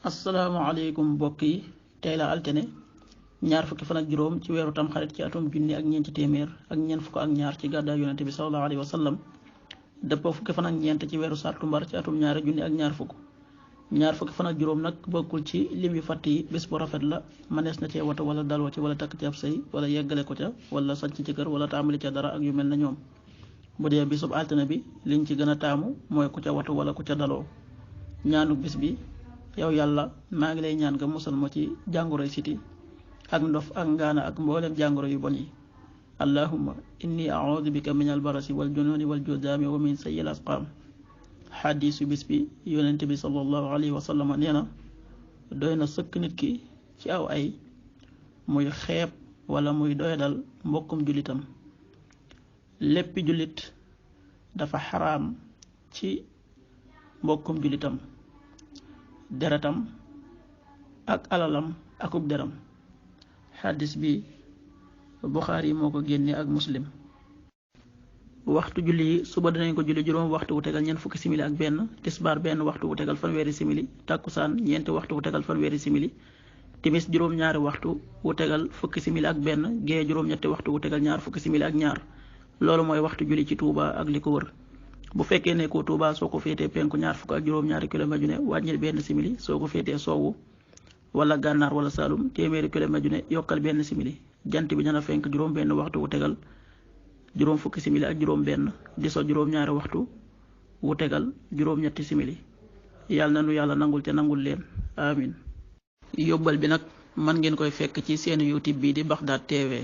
asalaamaaleykum mbokk yi tey la altine ñaar fukki fan ak juróom ci weeru tamxarit ci atum junni ak ñeenti téeméer ak ñeent fukk ak ñaar ci gàddaay yonente bi sallallahu alayhi wa sallam dëppoo fukki fan ak ñeent ci weeru sàttumbar ci atum ñaari junni ak ñaar fukki fan ak juróom nag bokkul ci lim yu fàtt yi bés bu rafet la manees na cee wata wala daloo ci wala takk ci ab sëy wala yeggale ko ca wala sanc ci kër wala taamali ca dara ak yu mel na ñoom bu dee bisub altine bi liñ ci gën a taamu mooy ku ca watu wala ku ca daloo ñaanu bis bi yow yàlla maa ngi lay ñaan nga musal ma ci jàngoroy siti ak ndof ak ngaana ak mboolem jàngoro yu bon yi allahumma inni a'udhu bika min albarasi wal jununi wal judaami wa min sayyil asqaam xadiisu bis bi yonent bi sallallahu alayhi wa sallam nee na doy na sëkk nit ki ci aw ay muy xeeb wala muy doyadal mbokkum jullitam léppi jullit dafa xaraam ci mbokkum jullitam deretam ak alalam akub deram xaddis bi Buxaari moo ko génne ak Muslim. waxtu julli yi suba dinañ ko julli juróom waxtu wu tegal ñeent fukki simili ak benn tisbaar benn waxtu wu tegal fanweeri simili takkusaan ñeenti waxtu wu tegal fanweeri simili timis juróom-ñaari waxtu wu tegal fukki simili ak benn gee juróom-ñetti waxtu wu tegal ñaar fukki simili ak ñaar loolu mooy waxtu julli ci Touba ak li ko wër. bu fekkee ne ko Touba soo ko féetee penku ñaar fukk ak juróom-ñaari kilomètre ju ne wàññil benn simili soo ko féetee soowu wala gànnaar wala Saalum téeméeri kilomètre ju ne yokkal benn simili jant bi dana fenk juróom benn waxtu wu tegal juróom fukki simili ak juróom benn di so juróom-ñaari waxtu wu tegal juróom-ñetti simili yàlla na nu yàlla nangul te nangul leen amin yóbbal bi nag mën ngeen koy fekk ci seen YouTube bi di Baghdad TV